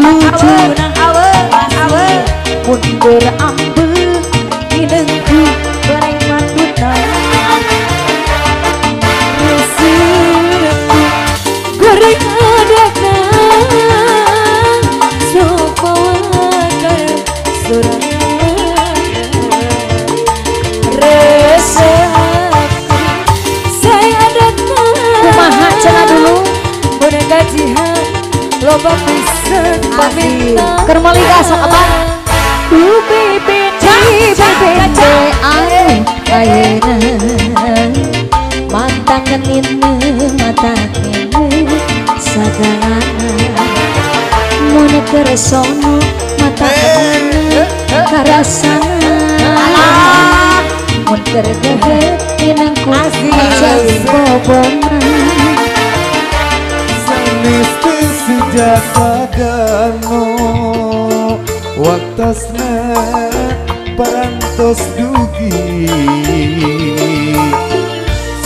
Lucuna awe mundur ambe inengku goreng matuna resepku goreng adakna sopo wakar suraya resepku saya adakna kumaha cenah dulu boneka jihan loba pisan paminta keur meuli sok apa ayeuna mata kenine mata kene sagalana mun keur sono mata kene karasana mun keur gehet inengku bobona sanes teu sejak padano waktosna parantos dugi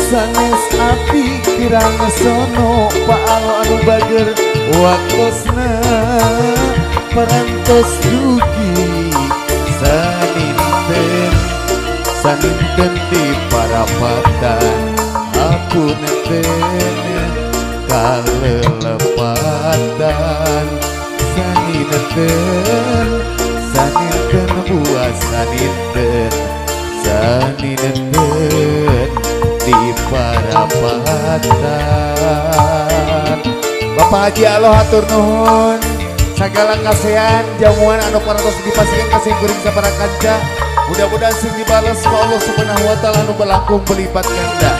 sanes api kirang sono paalo anu bager waktosna parantos dugi saninten saninten di parapatan apunten kalelepatan saninten saninten buah saninten saninten di parapatan. Bapak Haji Allah hatur nuhun sagala kasehan jamuan anu parantos dipasihan ka simkuring sapara kanca mudah-mudahan sing dibales ku Allah Subhanahu wa taala anu berlangkung berlipat ganda.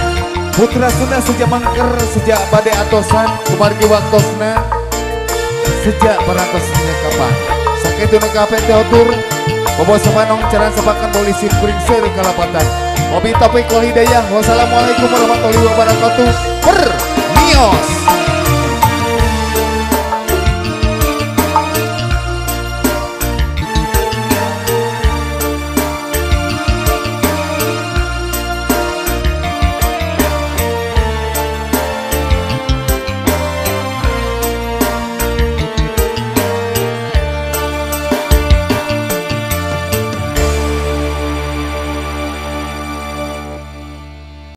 Putra Sunda sejak mangker sejak bade atosan kumargi waktosna sejak parantos kapan sakitu nu kabeh teh hatur bobo sapanong caran sepakan polisi kuring seueur kalapatan. Wabillahi taufiq wal hidayah. Wassalamualaikum warahmatullahi wabarakatuh. Permios.